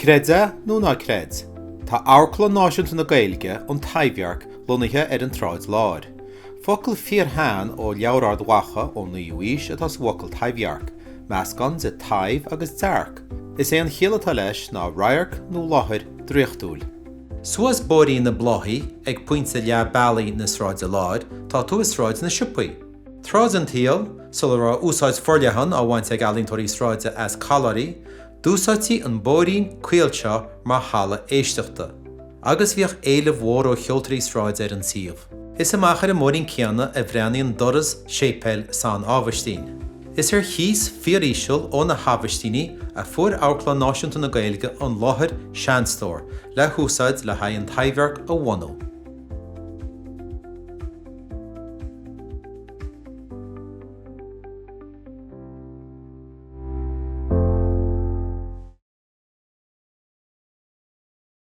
Creid é nó ná creid, tá Amharclann Náisiúnta na Gaeilge, An Taibhdhearc, lonnaithe ar an tSráid Láir. Focal fíorshean ó Leabhar Ard Mhacha ón 9ú aois atá sa bhfocal taibhdhearc, meascán de 'taibh' agus 'dearc'. Is é an chiall atá leis ná radharc nó láthair draíochtúil. Suas Bóithrín na Bláthaí, ag pointe leath bealaigh na Sráide Láir, tá tú i Sráid na Siopaí. Tráth den tsaol, sula raibh úsáid forleathan á bhaint ag ealaíontóirí sráide as calláirí, d'úsáidtí an bóithrín caol seo mar halla éisteachta, agus bhíodh éileamh mhór ó cheoltóirí sráide ar an suíomh. Is amach ar an mbóithrín céanna a bhreathnaíonn doras Séipéal San Ábhaistín. Is ar chíos fíoríseal ó na hAbhaistíní a fuair Amharclann Náisiúnta na Gaeilge an láthair Seanstór le húsáid le haghaidh an Taibhdhearc a bhunú.